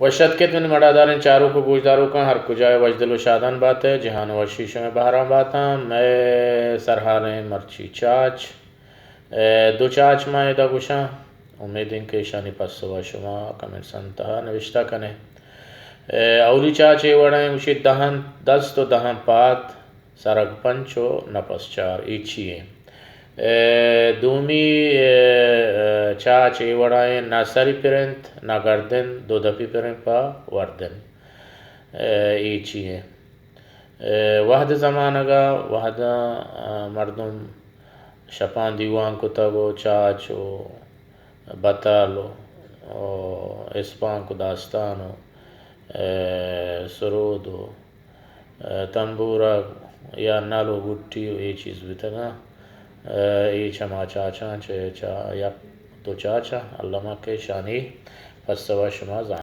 وش اتکت منی مڑاداریں چاروک و گوشداروکاں، ہر کجا ئے وشدل و شادان بات ئے، جہان وشی شمئے بہران باتاں۔ مئے سرحالیں مرچی چاچ، اے، دو چاچ ما ادا گوشاں، امید انت کہ ایشانی پسو ءَ شما کمنٹس ءِ تہا نوشتہ کن ئے۔ اے، اولی چاچ اے وڑ ءَ گوشی، دہن دست و دہن پاد، سرگ پنچ و نپس چار، اے چی ایں؟ اے، دومی، اے، اے، چاچ اے وڑ ءَ ایں، نہ سری پر انت، نہ گردن، دو دپی پر انت پہ وردن۔ اے، اے چی ایں؟ اے، وہد زمانگ ءَ، وہد ءَ، آ، مردم شپاں دیوان کتگ و چاچ و بتل و، و اسپانک و داستان و، اے، سرود و، اے، تمبورگ یا نل و گٹی و اے چیز بیتگاں۔ اے، اے چما چاچاں چہ، چہ یک دو چاچاں الما کہ شانی پسو ءَ شما زان